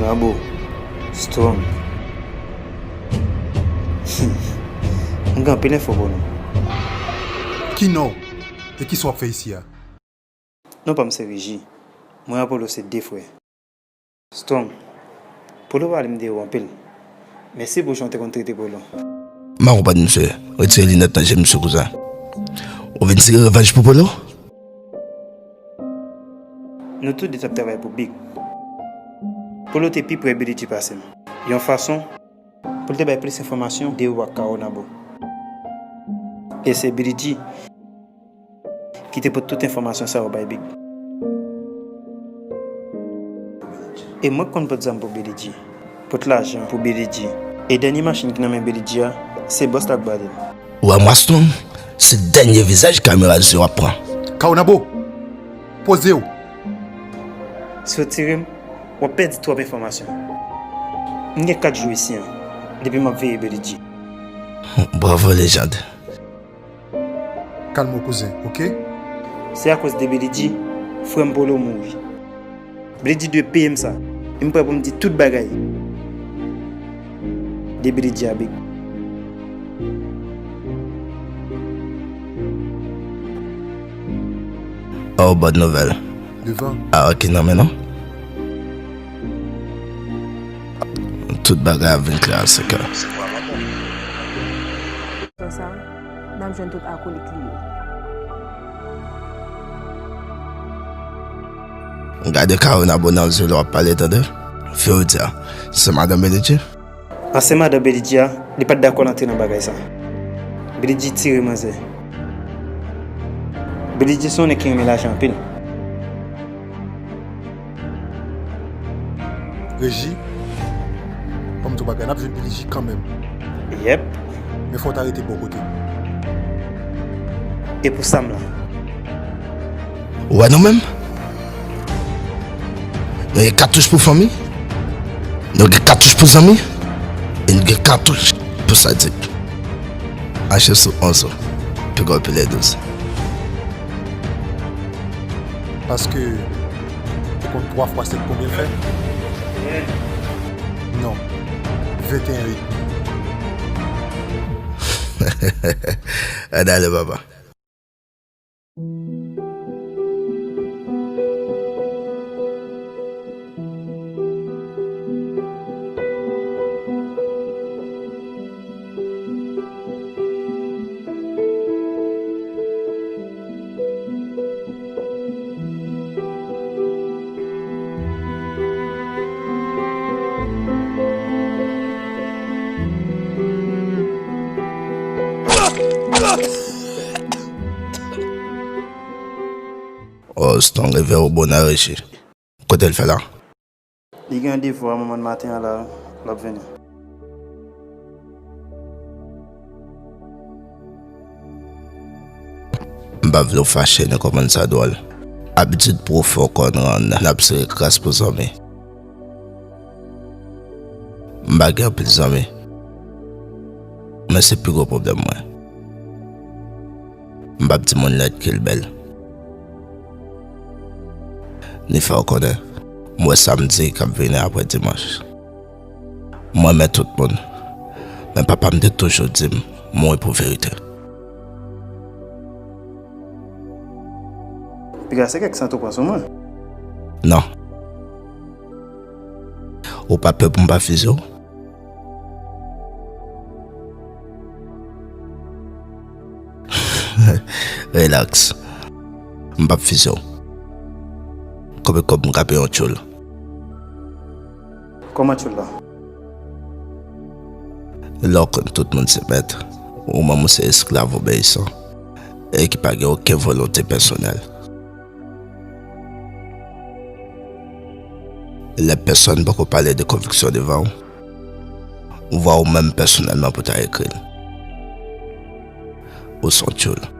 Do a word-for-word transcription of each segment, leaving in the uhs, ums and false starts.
Abo, Strong. M gen anpil enfo pou nou. Ki non w? E kisa w ap fè isi a? Non pa m se Regi. Mwen ak Polo se de frè. Strong, Polo pale m de ou anpil. Mèsi pou jan w te konn trete Polo. M pa konprann misye. Retire linèt nan je misye kouzen. Ou vin tire revanj pou Polo? Nou tou de t ap travay pou Big. Polo te pi pre Billy G pase m. Yon fason pou l te bay plis enfòmasyon de ou ak Kaonabo. E se Billy G ki te pote tout enfòmasyon sa yo bay Big. E mwen k konn pot zam pou Billy G, pot lajan pou Billy G. E dènye machin ki nan men Billy G a, se bòs la k ba li l. Ou wè m Strong, se dènye vizaj kamera zye w ap pran. Kaonabo, poze w! Si w tire m, w ap pèdi twòp enfòmasyon. M gen kat jou isi an, depi m ap veye Billy G. Bravo lejand. Kalme w kouzen, oke? Se akoz de Billy G, frè m Polo mouri. Billy G dwe peye m sa. E m prè pou m di tout bagay de Billy G a Big. Oh, bòn nouvèl. Devan. Ah, ok, nan men non. Tout bagay ap vin klè a senkè. Fè sa, n ap jwenn tout akolit li yo. Gade Kaonabo nan zye lè w ap pale, tande. Fè w di a, se madanm Billy G? Ansyen madanm Billy G a, li pa t dakò l antre nan bagay sa. Billy G tire manzè. Billy G se yon nèg ki renmen lajan anpil. Regi, ban m di w bagay, n ap jwenn Billy G kanmenm. Yep. Men fò w ta rete bò kote m. E pou Sam la? Ou wè nou menm? Nou gen katouch pou fanmi, nou gen katouch pou zanmi, e nou gen katouch pou sadik. Mache sou onz ou, piga w pile douz. Paske ou konn twa fwa sèt konbyen l fè? Non. Venteyen edmi. Ann ale papa. Oh, Strong, evè w bon nan reji. Kote l fè la? Li gen randevou a manman l maten an la, l ap vini. M pa vle w fache ni konprann sa dwòl. Abitid pwofon w konn rann n ap sere kras pou zanmi. M pa gen anpil zanmi, men se pi gwo pwoblèm mwen. M p ap di moun lèd ke l bèl, ni fè w konnen m wè samdi k ap vini apre dimanch. M renmen tout moun, men papa m te toujou di m mouri pou verite. Piga se kèk sant ou pran sou mwen. Non. Ou pa pè pou m pa fize w? Rilaks. M p ap fize w. Konbyen kòb m ka peye yon tchoul? Kòman tchoul la? Lè w konn tout moun se mèt, ou menm ou se esklav obeyisan, e ki pa gen okenn volonte pèsonèl. Lè pèsonn poko pale de konviksyon devan w, ou vwa ou menm pèsonèlman pou ta ekri l. Ou se yon tchoul.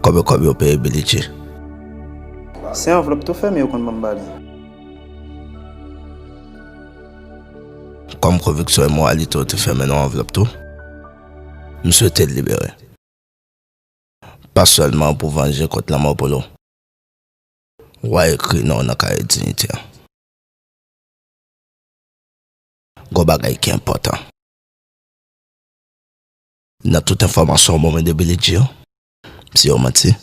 Konbyen kòb yo peye Billy G? Se anvlòp tou fèmen yo konn ban m ba li. Kòm konviksyon e mowalite w te fèmen nan yon anvlòp tou, m swete l libere. Pa sèlman pou vanje kont lanmò Polo, W a ekri non w nan kaye diyite a. Gon bagay ki enpòtan. Nan tout enfòmasyon w ban mwen de Billy G yo, si yo manti,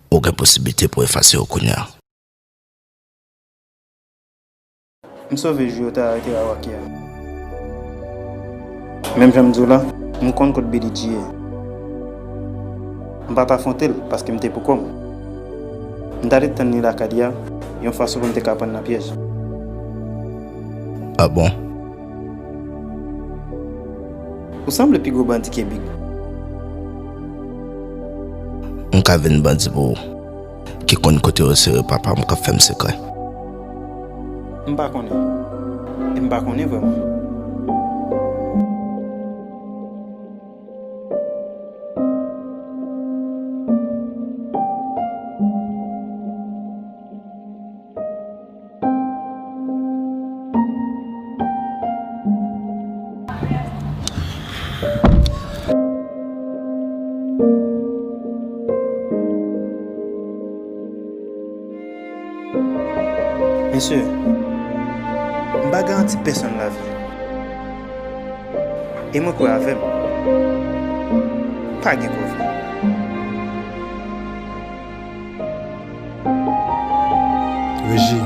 ou gen posiblite pou efase yo kounye a. M sove jou yo te arete Awaki a. Menm jan m di w la, m konn kot Billy G ye. M pa t afwonte l paske m te pou kò m. M t ale tann li lakay li a, yon fason pou m te ka pran l nan pyèj. Ah bon? Ou sanble pi gwo bandi ke Big. M ka vin bandi pou ou. Ki konn kote yo sere papa m k ap fè m sekrè. M pa konnen. E m pa konnen vrèman. Mesye, m pa garanti pèsonn lavi. E mwen kwè avè m, pa gen kò vre. Reji,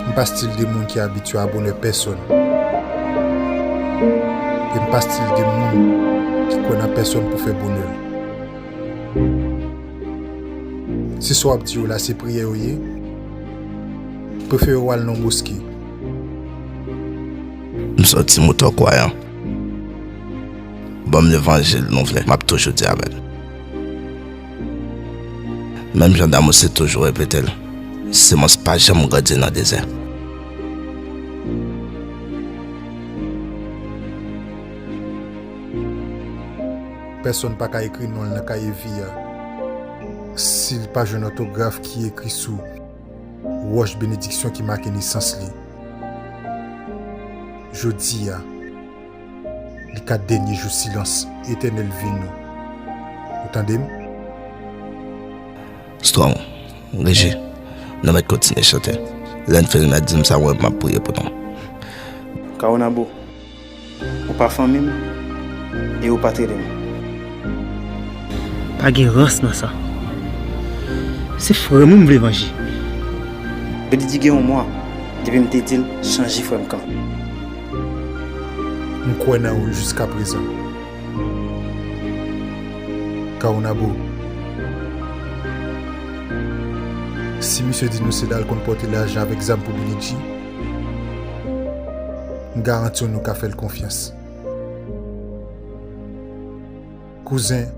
m pa stil de moun ki abitye a bonè pèsonn. E m pa stil de moun ki kwè nan pèsonn pou fè bonè l. Si sa w ap di yo la se priyè yo ye, prefere w al nan moske. M se yon ti mouton kwayan. Ban m levanjil nou vle, m ap toujou di amèn. Menm jan Damos te toujou repete l, semans pa janm grandi nan dezè. Pèsonn pa ka ekri non l nan kaye vi a si l pa jwenn òtograf ki ekri sou wòch benediksyon ki make nesans li. Jodi a, li ka dènye jou silans etènèl vi nou. Ou tande m? Strong, Reji, nou mèt kontinye chante. Lè n fin, mèt di m sa, mwen, m ap priye pou nou. Kawonabo, ou pa fanmi m, e ou pa t rele m. Pa gen rans nan sa. Se frè m wi m vle vanje. Yo di di gen yon mwa depi m te di l chanje frè m kan. M kwè nan ou jiskaprezan. Kawonabo. Si misye di nou se l al konn pote lajan avèk zam pou Billy G, m garanti w nou ka fè l konfyans. Kouzen,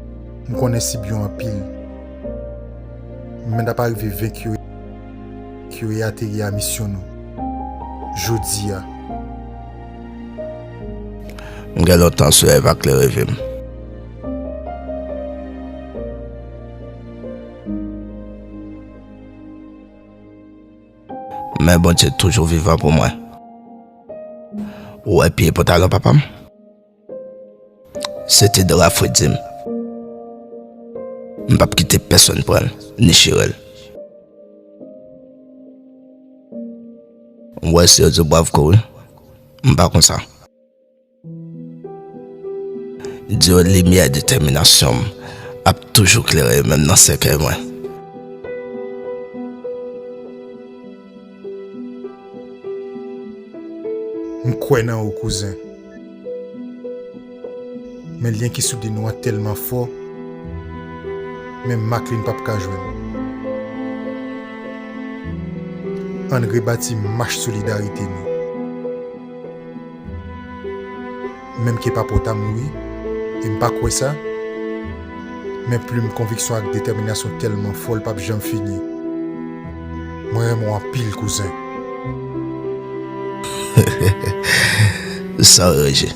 m konnen sib yo anpil. Men n ap arive venk yo, k yo e ateri a misyon nou. Jodi a. M gen lontan solèy pa klere vi m. Men Bondye toujou vivan pou mwen. Ou wè pye pantalon papa m? Se te dra fredi m. M p ap kite pèsonn pran l, ni chire l. M wè si yo di w bravko wi. M pa konsa. Di yo limyè detèminasyon m ap toujou klere menm nan sèkèy mwen. M kwè nan ou, kouzen. Men lyen ki soudè nou an tèlman fò, menm Macklin p ap ka jwenn. Ann rebati mach solidarite nou. Menm ke papa w ta mouri, e m pa kwè sa, men plim konviksyon ak detèminasyon tèlman fò, l p ap janm fini. Mwen renmen w anpil, kouzen. Sa ranje.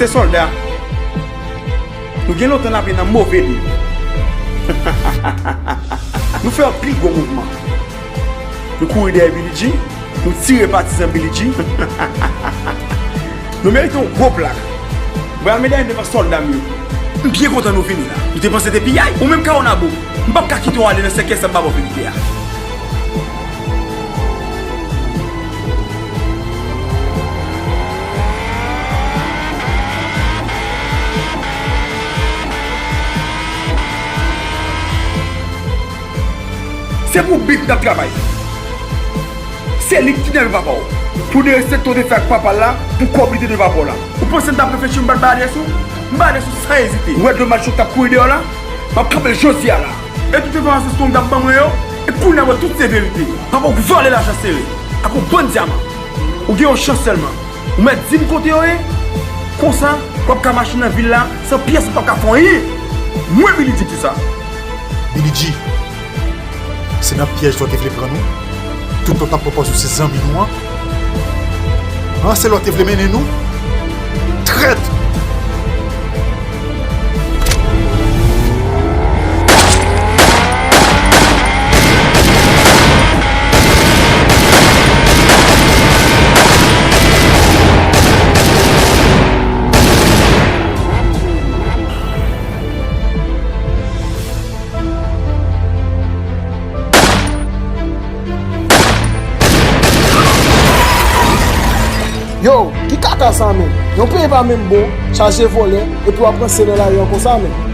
Se sòlda. Nou gen lontan n ap nan move liy. Nou fè yon pi gwo mouvman. Nou kouri dèyè Billy G, nou tire patizan Billy G. Nou merite yon gwo plak. Mwen al medalye devan sòlda m yo. M byen kontan nou vini la. Nou te panse te piyay? Ou menm Kawonabo, m p ap ka kite w ale nan sèkèy san m pa ba w verite a. Se pou Big n ap travay. Se li ki kidnape papa w. Pou de resèt ou te fè ak papa l la, pou kòb li te dwe papa w la. Ou panse m t ap reflechi pou m pa t bay adrès ou? M bay adrès ou san ezite. Ou wè domaj ou t ap kouri deyò la? M ap kanpe l jodi a la. E tout enfòmasyon Strong t ap ban mwen yo, e kounye a m wè tout se verite. Papa w vòlè lajan sere ak yon bann dyaman. Ou gen yon chans sèlman. Ou mèt di m kote yo ye? Konsa, w ap ka mache nan vil la san pyès ou p ap ka fè anyen. Mwen Billy G di sa. Billy G, se nan pyèj sa w te vle pran nou? Tout tan w t ap pran pòz ou se zanmi nou an? An, se la w te vle mennen nou? Trèt! Yo, ki kaka sa menm? Yon peyi pa menm bon, chaje vòlè, epi w ap ranse nan lari an konsa menm.